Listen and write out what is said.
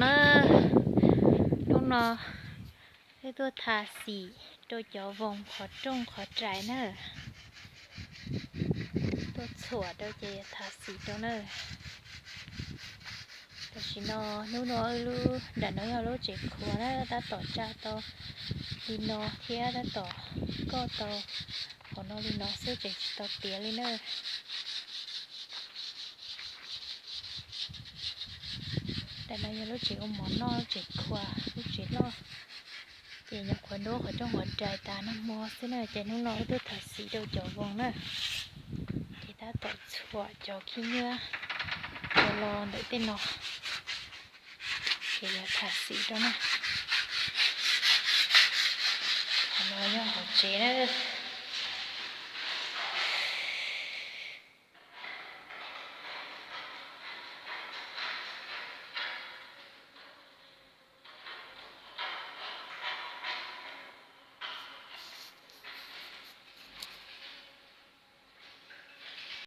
Na, hnub no wb tuaj tha xim rau cov voos qhov rooj qhov rais na. Tuaj txhuam rau ces tha xim rau na. Tam sim no, hnub no wb lub nram no yog lub tsev khuav na, tab tom tsa tau li no thiab tab tom koj tau qhov no li no xwb, tseem tsis tau tiav li na. Nram no yog lub tsev ua mov noj, lub tsev khuav, lub tsev loj. Ces nyuam qhuav ntuab qhov rooj qhov rais tas nag hmo xwb na, ces hnub no wb tuaj tha xim rau cov voos na. Ces tab tom txhuam cov khib nyiab los ntawm tej no, ces yuav tha xim rau na. Qhov no yog hauv tsev na.